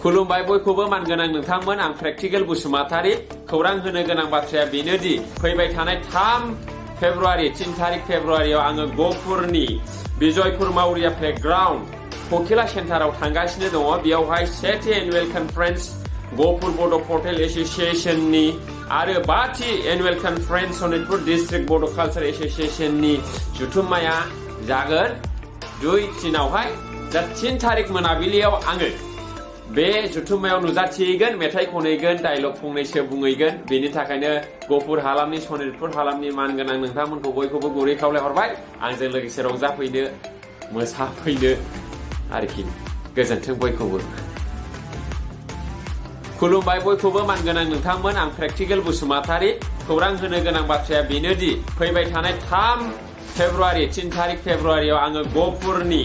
खुलुमबाय बयखौबो मानगोनां नोंथांमोन आं प्रेक्टिकेल बसुमतारी खौरां होनो गोनां बाथ्राया बेनोदि फैबाय थानाय 3 फेब्रुवारि 3 तारिख फेब्रुवारियाव आङो गहपुरनि विजयपुर मावरिया प्लेग्राउन्ड ककिला सेन्टाराव थांगासिनो दङ बेयावहाय 7थि एनुवेल कनफारेन्स गहपुर बड' पर्टेल एसोसिएशननि आरो 5थि एनुवेल कनफारेन्स सनितपुर डिस्ट्रिक्ट बड' कालचार एसोसिएशननि जुथुम्माया जागोन 2-3आवहाय 3 तारिख मोनाबिलियाव आङो बे जुथुम्मायाव नुजाथिगोन मेथाइ खनहैगोन डायलग फंनैसो बुंहैगोन बेनि थाखायनो गहपुर हालामनि सनितपुर हालामनि मानगोनां नोंथांमोनखौ बयखौबो गुरै खावलायहरबाय आंजों लोगोसे रंजाफैनो मोसाफैनो आरोखि गोजोन्थों बयखौबो खुलुमबाय बयखौबो मानगोनां नोंथांमोन आं प्रेक्टिकेल बसुमतारी खौरां होनो गोनां बाथ्राया बेनोदि फैबाय थानाय 3 फेब्रुवारि 3 तारिख फेब्रुवारियाव आङो गहपुरनि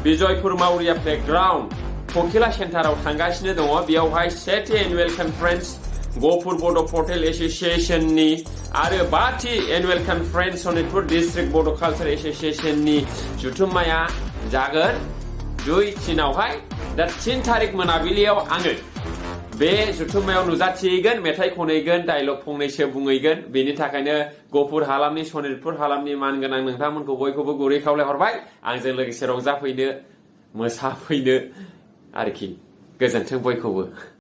विजयपुर मावरिया प्लेग्राउन्ड ककिला सेन्टाराव थांगासिनो दङ बेयावहाय 7थि एनुवेल कनफारेन्स गहपुर बड' पर्टेल एसोसिएशननि आरो 5थि एनुवेल कनफारेन्स सनितपुर डिस्ट्रिक्ट बड' कालचार एसोसिएशननि जुथुम्माया जागोन 2-3आवहाय 3 तारिख मोनाबिलियाव आङो बे जुथुम्मायाव नुजाथिगोन मेथाइ खनहैगोन डायलग फंनैसो बुंहैगोन बेनि थाखायनो गहपुर हालामनि सनितपुर हालामनि मानगोनां नोंथांमोनखौ बयखौबो गुरै खावलायहरबाय आंजों लोगोसे रंजाफैनो मोसाफैनो आरोखि गोजोन्थों बयखौबो